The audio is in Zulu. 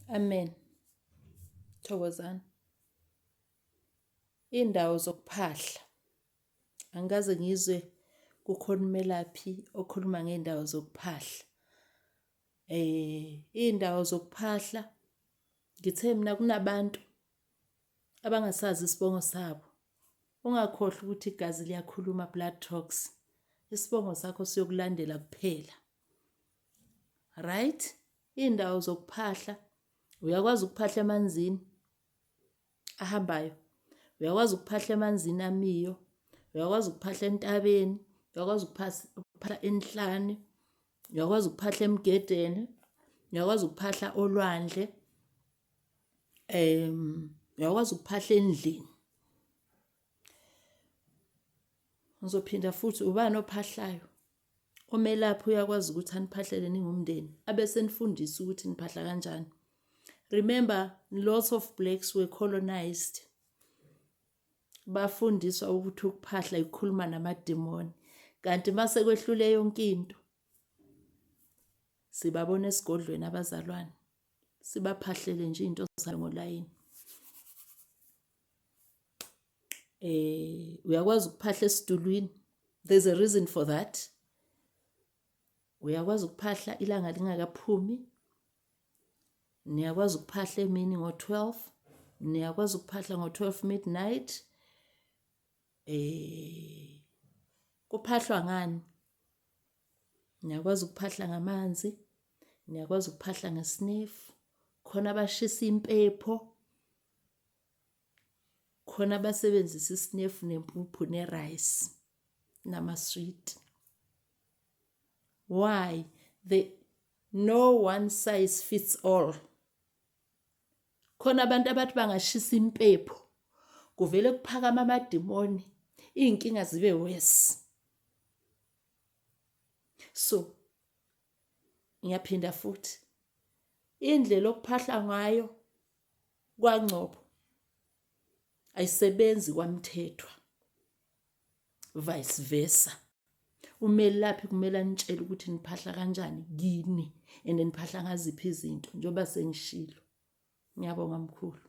Amen. Thokozani. Indawo zokuphahla. Angikaze ngizwe kukhona umelaphi okhuluma ngey'ndawo zokuphahla. Iy'ndawo zokuphahla ngithe mina kunabantu abangasazi isibongo sabo. Ungakhohlwa ukuthi igazi liyakhuluma, blood talks. Isibongo sakho siyokulandela kuphela. Right? Iy'ndawo zokuphahla, uyakwazi ukuphahla emanzini ahambayo, uyakwazi ukuphahla emanzini amiyo, uyakwazi ukuphahla entabeni, uyakwazi ukuphahla enhlane, uyakwazi ukuphahla emgedeni, uyakwazi ukuphahla olwandle, uyakwazi ukuphahla endlini. Ngizophinda futhi, ubani ophahlayo? Umelaphi uyakwazi ukuthi aniphahlele ningumndeni abese nifundisa ukuthi niphahla kanjani. Remember, lots of blacks were colonized. Bafundiswa ukuthi ukuphahla ikukhuluma namademoni. Kanti mase kwehlule yonke into sibabona esigodlweni abazalwane sibaphahlele nje into zayo ngolayini. Uyakwazi ukuphahla esitulwini, there's a reason for that. Uyakwazi ukuphahla ilanga lingakaphumi, niyakwazi ukuphahla emini ngo-12, niyakwazi ukuphahla ngo-12 midnight. Kuphahlwa ngani? Niyakwazi ukuphahla ngamanzi, niyakwazi ukuphahla ngesnefu, khona abashisa impepho, khona abasebenzisa isinefu nempuphu ne-rice namaswiti. Why? The no one size fits all. Khona abantu abathi bangashisa impepho kuvele kuphakama amadimoni, iy'nkinga zibe worse. So ngiyaphinda futhi, indlela okuphahla ngayo kwaNgcobo ayisebenzi kwaMthethwa, vice versa. Umelaphi kumele anitshele ukuthi niphahla kanjani kini and niphahla ngaziphi izinto njengoba sengishilo. Ngiyabonga mkhulu.